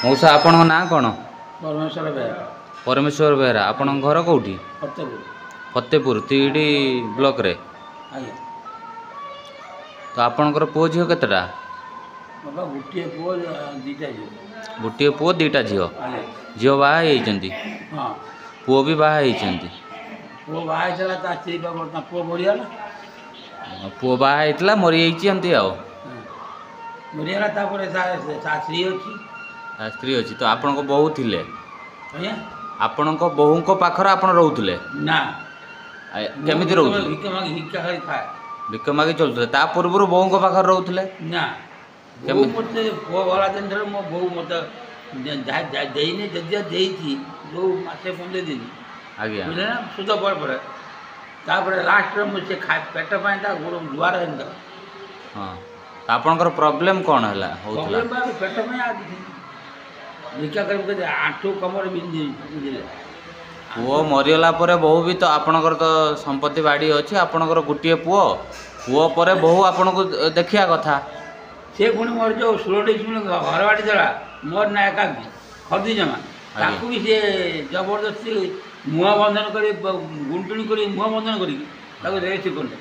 ମଉସା, ଆପଣଙ୍କ ନାଁ କ'ଣ? ପରମେଶ୍ୱର ବେହେରା। ପରମେଶ୍ୱର ବେହେରା, ଆପଣଙ୍କ ଘର କେଉଁଠି? ଫତେପୁର। ଫତେପୁର ତିହିଡ଼ି ବ୍ଲକରେ? ଆଜ୍ଞା। ତ ଆପଣଙ୍କର ପୁଅ ଝିଅ କେତେଟା? ବାବା, ଗୋଟିଏ ପୁଅ, 2ଟା ଝିଅ। ଗୋଟିଏ ପୁଅ, 2ଟା ଝିଅ। ଆଜ୍ଞା। ଝିଅ ବାହା ହେଇଯାଇଛନ୍ତି? ହଁ। ପୁଅ ବି ବାହା ହେଇଛନ୍ତି? ପୁଅ ବାହା ହେଇଥିଲା, ତା ସ୍ତ୍ରୀ ବର୍ତ୍ତମାନ ପୁଅ ମରିଗଲା। ପୁଅ ବାହା ହେଇଥିଲା, ମରିଯାଇଛି ଏମିତି ଆଉ? ମରିଗଲା, ତାପରେ ତା ସ୍ତ୍ରୀ ଅଛି। ତା ସ୍ତ୍ରୀ ଅଛି। ତ ଆପଣଙ୍କ ବୋହୂ ଥିଲେ? ଆଜ୍ଞା। ଆପଣଙ୍କ ବୋହୂଙ୍କ ପାଖରେ ଆପଣ ରହୁଥିଲେ? ନା। କେମିତି ରହୁଥିଲେ? ଭିକ ମାଗି, ଭିକ୍ଷା କରି ଖାଏ। ଭିକ ମାଗି ଚଳୁଥିଲେ। ତା ପୂର୍ବରୁ ବୋହୂଙ୍କ ପାଖରେ ରହୁଥିଲେ? ନା, ବୋଉ ମୋତେ ପୁଅ ଗଲା ଦିନଠାରୁ ମୋ ବୋଉ ମୋତେ ଦେଇନି। ଯଦି ଦେଇଛି ଯେଉଁ ମାସେ 15 ଦିନ। ଆଜ୍ଞା। ବୁଝିଲେ ନା, ସୁଧ ପରେ ପରେ ତାପରେ ଲାଷ୍ଟରେ ମୁଁ ସେ ପେଟ ପାଇଁ ତା ଗୋଡ଼ ଦୁଆର ହେଉଥିଲା। ହଁ, ତ ଆପଣଙ୍କର ପ୍ରୋବ୍ଲେମ୍ କ'ଣ ହେଲା ହେଉଥିଲା? ପ୍ରୋବ୍ଲେମ୍ ପେଟ ପାଇଁ, ଆଉ କିଛି ଭିକ୍ଷା କରି ଆଣ୍ଠୁ କମର ବିନ୍ଧି, ବୁଝିଲେ। ପୁଅ ମରିଗଲା ପରେ ବୋହୂ ବି ତ ଆପଣଙ୍କର ତ ସମ୍ପତ୍ତି ବାଡ଼ି ଅଛି, ଆପଣଙ୍କର ଗୋଟିଏ ପୁଅ, ପୁଅ ପରେ ବୋହୂ ଆପଣଙ୍କୁ ଦେଖିବା କଥା। ସେ ପୁଣି ମୋର ଯେଉଁ 16 ଘର ବାଡ଼ି ଥିଲା ମୋର ନା ଏକାକି ଖଦି ଜମା, ତାକୁ ବି ସେ ଜବରଦସ୍ତି ମୁହଁ ବନ୍ଧନ କରି, ଗୁଣ୍ଟୁଣି କରି, ମୁହଁ ବନ୍ଧନ କରିକି ତାକୁ ରେଜିଷ୍ଟ୍ରି କଲେ।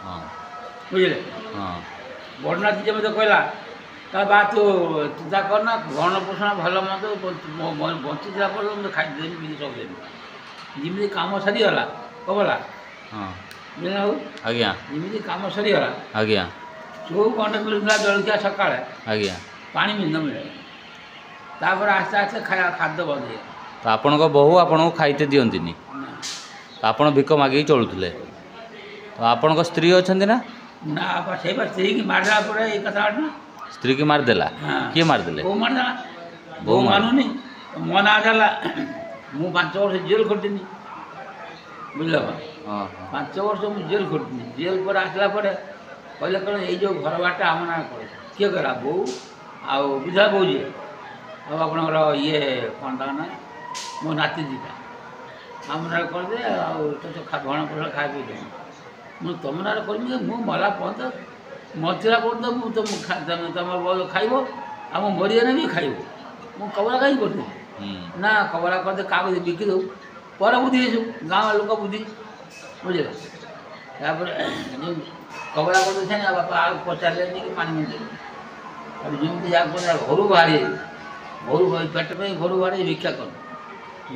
ହଁ। ବୁଝିଲେ? ହଁ। ବଡ଼ ନାତି ଯେ ମୋତେ କହିଲା, ତା ବା ତୁ ଚିନ୍ତା କରନା, ଭରଣ ପୋଷଣ ଭଲ ମନ୍ଦ ବଞ୍ଚିଥିଲା ପର୍ଯ୍ୟନ୍ତ ମୁଁ ଖାଇ ଦେବି, ସବୁ ଦେବି। ଯେମିତି କାମ ସରିଗଲା କବଲା। ହଁ। ବୁଝିଲେ ଆଉ? ଆଜ୍ଞା। ଯେମିତି କାମ ସରିଗଲା। ଆଜ୍ଞା। ଯେଉଁ ଗଣ୍ଡେ ମିଳୁଥିଲା ଜଳଖିଆ ସକାଳେ। ଆଜ୍ଞା। ପାଣି ନ ମିଳେ। ତାପରେ ଆସ୍ତେ ଆସ୍ତେ ଖାଇବା ଖାଦ୍ୟ ବନ୍ଦ ହେଇଗଲା। ତ ଆପଣଙ୍କ ବୋହୂ ଆପଣଙ୍କୁ ଖାଇତେ ଦିଅନ୍ତିନି? ତ ଆପଣ ଭିକ ମାଗିକି ଚଳୁଥିଲେ। ତ ଆପଣଙ୍କ ସ୍ତ୍ରୀ ଅଛନ୍ତି ନା? ନା, ସେଇ ବା ସ୍ତ୍ରୀକି ମାରିଦେଲା ପରେ ଏଇ କଥା ନା। ସ୍ତ୍ରୀକି ମାରିଦେଲା? କିଏ ମାରିଦେଲେ? ବୋଉ ମାରିଦେଲା। ବୋଉ ମାନୁନି, ମୋ ନାଁ ଦେଲା। ମୁଁ 5 ବର୍ଷ ଜେଲ୍ ଖଟିନି, ବୁଝିଲ? 5 ବର୍ଷ ମୁଁ ଜେଲ୍ ଖଟିନି। ଜେଲ୍ ପରେ ଆସିଲା ପରେ କହିଲେ କ'ଣ, ଏଇ ଯେଉଁ ଘର ବାରଟା ଆମ ନାଁ କରେ। କିଏ କହିଲା? ବୋଉ ଆଉ ବିଧବା ବୋଉ ଯିଏ, ଆଉ ଆପଣଙ୍କର ଇଏ କ'ଣ ତାଙ୍କ ନାଁ, ମୋ ନାତି 2ଟା, ଆମ ନାଁରେ କରିଦେ, ଆଉ ତୋ ଭରଣ ପୋଷଣ ଖାଇ ପିଇ ଦେବୁ। ମୁଁ ତୁମ ନାଁରେ କରିବି, ମୁଁ ମଲା ପର୍ଯ୍ୟନ୍ତ, ମରିଥିଲା ପର୍ଯ୍ୟନ୍ତ ମୁଁ ତମ ଖାଇବ, ଆଉ ମୁଁ ମରିଗଲେ ବି ଖାଇବ। ମୁଁ କବରା କାହିଁ କରିଦେବି? ନା, କବରା କରିଦେ, କାହାକୁ ବିକି ଦେବୁ। ପରେ ବୁଦ୍ଧି ହେଇସବୁ ଗାଁ ଲୋକ ବୁଦ୍ଧି, ବୁଝିଲେ? ତାପରେ ଯେଉଁ କବରା କରିଦେଇଥାନ୍ତି, ଆଉ ବାପା ଆଉ ପଚାରିଲେନି କି ପାଣି ମିଳିଦେଲେ। ଆଉ ଯେମିତି ଯାହା ଘରୁ ବାହାରି, ଘରୁ ପେଟ ପାଇଁ ଘରୁ ବାହାରି ଭିକ୍ଷା କରୁ,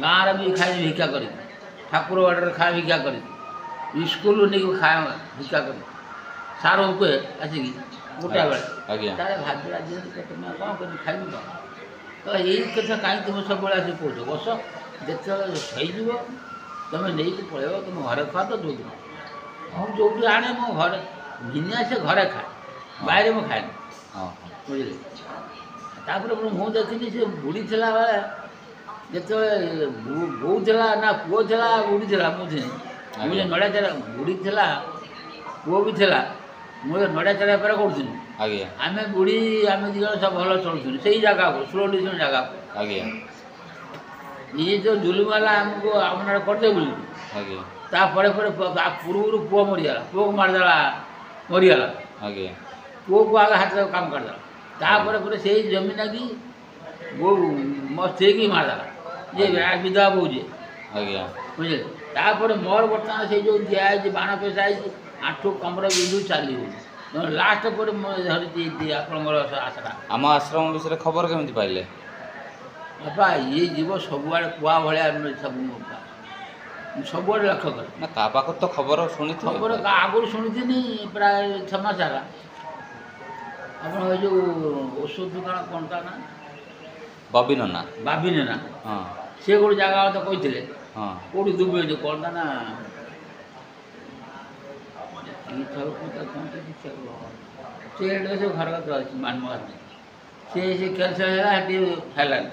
ଗାଁରେ ବି ଖାଇ ଭିକ୍ଷା କରିକି, ଠାକୁର ବାଡ଼ରେ ଖାଇ ଭିକ୍ଷା କରିକି, ସ୍କୁଲରୁ ନେଇକି ଖାଏ ଭିକ୍ଷା କରି, ସାରଙ୍କୁ କୁହେ ଆସିକି ଗୋଟା ବେଳେ। ଆଜ୍ଞା। ତାହେଲେ ଭାବିଲା ଯେମିତି ପେଟ କ'ଣ କରିବି, ଖାଇବି କ'ଣ? ତ ଏଇ କଥା କାହିଁକି ତୁମେ ସବୁବେଳେ ଆସିକି କହୁଛ? ବସ, ଯେତେବେଳେ ହେଇଯିବ ତୁମେ ନେଇକି ପଳେଇବ, ତୁମ ଘରେ ଖୁଆ ତ ଯେଉଁଦିନ ମୁଁ ଯେଉଁଠି ଆଣେ ମୋ ଘରେ ଘିନି ଆସେ, ଘରେ ଖାଏ, ବାହାରେ ମୁଁ ଖାଏନି। ବୁଝିଲେ? ତାପରେ ମୁଁ ଦେଖିଲି ସେ ବୁଢ଼ୀ ଥିଲା ବେଳେ, ଯେତେବେଳେ ବୋଉ ଥିଲା ନା ପୁଅ ଥିଲା, ବୁଢ଼ୀ ଥିଲା, ମୁଁ ଥିଲି, ମୁଁ ନଡ଼ିଆ ଚାରା, ବୁଢ଼ୀ ଥିଲା, ପୁଅ ବି ଥିଲା, ମୁଁ ନଡ଼ିଆ ଚାରା ବେପାର କରୁଥିଲି। ଆଜ୍ଞା। ଆମେ ବୁଢ଼ୀ ଆମେ 2 ଜଣ ସବୁ ଭଲ ଚଳୁଥିଲୁ ସେଇ ଜାଗାକୁ, 16 ଡିଭିଜନ ଜାଗାକୁ। ଆଜ୍ଞା। ଇଏ ଯେଉଁ ଜୁଲୁମ ହେଲା ଆମକୁ, ଆମ ନାଁରେ କରିଦେ ବୋଲି। ଆଜ୍ଞା। ତାପରେ ପରେ ପୂର୍ବରୁ ପୁଅ ମରିଗଲା, ପୁଅକୁ ମାରିଦେଲା, ମରିଗଲା। ଆଜ୍ଞା। ପୁଅକୁ ଆଗ ହାତରେ କାମ କରିଦେଲା। ତାପରେ ପରେ ସେଇ ଜମି ନାଗି ବୋଉ ମୋ ସ୍ତ୍ରୀକି ମାରିଦେଲା, ଯିଏ ବିଧବା ବୋଉ ଯିଏ। ଆଜ୍ଞା। ବୁଝିଲେ? ତାପରେ ମୋର ବର୍ତ୍ତମାନ ସେଇ ଯେଉଁ ଦିଆହେଇଛି ବାଣ ପେଶା ହେଇଛି, ଆଣ୍ଠୁ କମର ବିନ୍ଧୁ, ଚାଲି ହେଉଛି। ଲାଷ୍ଟ ପରେ ମୁଁ ଧରିଛି ଆପଣଙ୍କର ଆଶା। ଆମ ଆଶ୍ରମ ବିଷୟରେ ଖବର କେମିତି ପାଇଲେ? ବାପା, ଇଏ ଯିବ ସବୁଆଡ଼େ କୁଆ ଭଳିଆ, ସବୁ ସବୁଆଡ଼େ ଲକ୍ଷ୍ୟ କରେ। ନା, କାହା ପାଖରୁ ତ ଖବର ଶୁଣିଥିବେ? ଖବର ଆଗରୁ ଶୁଣିଥିଲି ପ୍ରାୟ 6 ମାସ ହେଲା। ଆପଣ ଏ ଯେଉଁ ଔଷଧ ଦୋକାନ କ'ଣ ତା ନା? ବବି ନନା। ବାବି ନନା। ହଁ। ସେ ଗୋଟେ ଜାଗା କଥା କହିଥିଲେ। ହଁ। କେଉଁଠି ଦୁବେ, କ'ଣ ତା ନା, ସେ ସେ ଘର କଥା ଅଛି ମାନମୋହନ, ସେ ସେ କ୍ୟାନସଲ୍ ହେଲା, ସେଠି ହେଲାନି।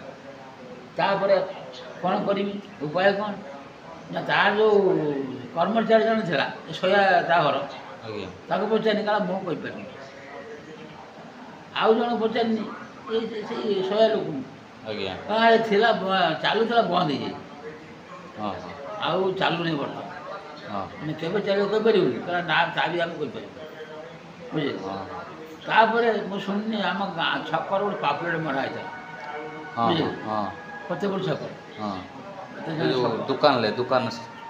ତାପରେ କ'ଣ କରିବି, ଉପାୟ କ'ଣ? ନା, ତାର ଯେଉଁ କର୍ମଚାରୀ ଜଣେ ଥିଲା ଶୋୟା ତା ଘର। ଆଜ୍ଞା। ତାକୁ ପଚାରିନି, କାରଣ ମୁଁ କହିପାରିନି। ଆଉ ଜଣେ ପଚାରିନି, ଏଇ ସେଇ ଶୋୟା ଲୋକଙ୍କୁ। ଆଜ୍ଞା। ଥିଲା, ଚାଲୁଥିଲା, ବନ୍ଦ ହେଇଯାଇଛି। ହଁ ହଁ। ଆଉ ଚାଲୁନି ବର୍ତ୍ତମାନ। ହଁ। ମାନେ କେବେ ଚାଲିବ କହିପାରିବୁନି, କାରଣ ନା ତା ବି ଆମେ କହିପାରିବୁ, ବୁଝିଲେ? ହଁ। ତାପରେ ମୁଁ ଶୁଣିନି, ଆମ ଗାଁ ଛକର ଗୋଟେ ପାପୁଲେଟ୍ ମରା ହେଇଥିଲା। ହଁ ହଁ। ଫତେପୁର ଛକ। ହଁ, ଦୋକାନରେ, ଦୋକାନ।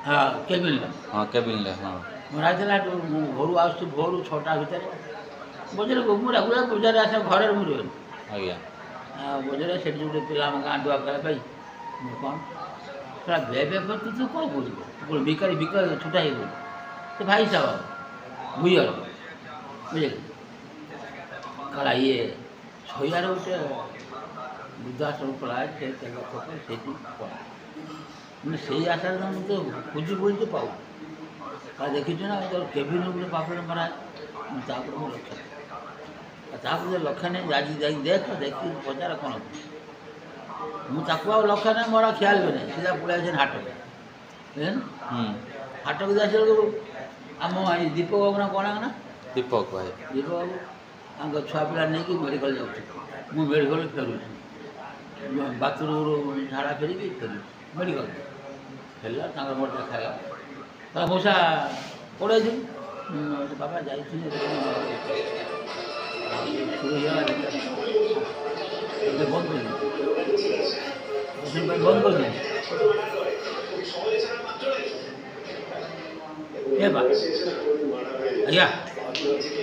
ହଁ, କେବିନ୍ରେ। ହଁ, କେବିନ୍ରେ, ହଁ। ମରା ହେଇଥିଲା। ହେଠୁ ମୁଁ ଘରୁ ଆସୁଛି ଭୋରୁ 6ଟା ଭିତରେ ବଜାରକୁ। ମୁଁ ରେଗୁଲାର ବଜାରରେ ଆସେ, ଘରେ ମୁଁ ରୁହେନି। ଆଜ୍ଞା। ଆଉ ବଜାରରେ ସେଠି ଗୋଟେ ପିଲା ଆମ ଗାଁ ଡୁଆ କହିଲା, ଭାଇ ମୁଁ କ'ଣ କହିଲା, ବେ ବେ ତୁ କ'ଣ କହୁଛୁ? ତୁ ଭିକାରୀ, ଭିକାରୀ ଛୋଟା ହେଇଗଲୁ। ସେ ଭାଇ ସାହେବ ଭୁଇଁର, ବୁଝିଲେ? କହିଲା ଇଏ ଛଇଆର ଗୋଟେ ବୃଦ୍ଧାଶ୍ରମ ଖୋଲା, ସେ ତେଲ ଥୋକ ସେଇଠି ପଳା। ମାନେ ସେଇ ଆଶାରେ ତ ମୁଁ ତ ଖୋଜି ବୁଲୁଛି, ପାଉ। କହିଲା ଦେଖିଛୁ ନା ତୋର କେବିନ୍ ଗୋଟେ ପାପରେ ମରା। ମୁଁ ତାପରେ ମୁଁ ଲକ୍ଷ୍ୟ, ତାପରେ ଲକ୍ଷ୍ୟ ନାହିଁ। ଆଜି ଯାଇକି ଦେଖ, ଦେଖି ପଚାର କ'ଣ। ମୁଁ ତାକୁ ଆଉ ଲକ୍ଷ୍ୟ ନାହିଁ, ମୋର ଆଉ ଖିଆଲ ବି ନାହିଁ। ସିଧା ପଳେଇ ଆସିନି ହାଟକୁ, ବୁଝିଲେ? ହାଟକୁ ଆସିଲା ବେଳକୁ ଆମ ଏଇ ଦୀପକ ବାବୁ ନା କ'ଣ ନା? ଦୀପକ ଭାଇ। ଦୀପକ ବାବୁ ତାଙ୍କ ଛୁଆ ପିଲା ନେଇକି ମେଡ଼ିକାଲ ଯାଉଛି। ମୁଁ ମେଡ଼ିକାଲ ଫେରୁଛି, ବାଥରୁମରୁ ଝାଡ଼ା ଫେରିକି ଫେରୁଛି ମେଡ଼ିକାଲ। ଫେରିଲା ତାଙ୍କର ମୋର ଦେଖା ହେଲା। କହିଲା, ମଉସା କୁଆଡ଼େ ଯାଇଥିଲୁ? ବାବା ଯାଇଥିଲି। ଶୁରୁ ହେଇଗଲା। ଏବେ ବନ୍ଦ କରିଦିଅ, 10 ମିନିଟ୍ ପାଇଁ ବନ୍ଦ କରିଦିଅ। ଏ ବା ଆଜ୍ଞା,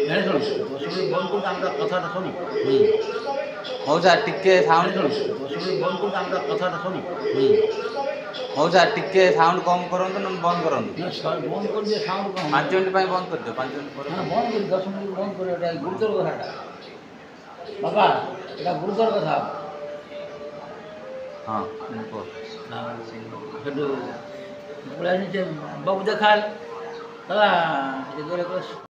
ଏଣେ ଶୁଣ, 10 ମିନିଟ୍ ବନ୍ଦ କରୁଛୁ, ଆମର କଥାଟା ଶୁଣୁ। ହଉ ସାର୍, ଟିକେ ସାଉଣ୍ଡ ଶୁଣୁ, 10 ମିନିଟ୍ ବନ୍ଦ କରୁଛୁ, ଆମର କଥାଟା ଶୁଣୁ। ହଉ ସାର୍, ଟିକେ ସାଉଣ୍ଡ କମ୍ କରନ୍ତୁ ନା ବନ୍ଦ କରନ୍ତୁ। ନା, ବନ୍ଦ କରିଦିଅ ସାଉଣ୍ଡ କମ୍। 5 ମିନିଟ୍ ପାଇଁ ବନ୍ଦ କରିଦିଅ, 5 ମିନିଟ୍ ପରେ। ନା, ବନ୍ଦ କରି 10 ମିନିଟ୍ ବନ୍ଦ କରିବ। ଏଇଟା ଗୁରୁତର କଥାଟା ବାବା, ଏଇଟା ଗୁରୁତର କଥା। ହଁ, କୁହ। ଆଉ ସେଠୁ ପଳେଇ ଆସିନି, ସେ ବାବୁ ଦେଖା ହେଲେ। କହିଲା, ସେ କହିଲେ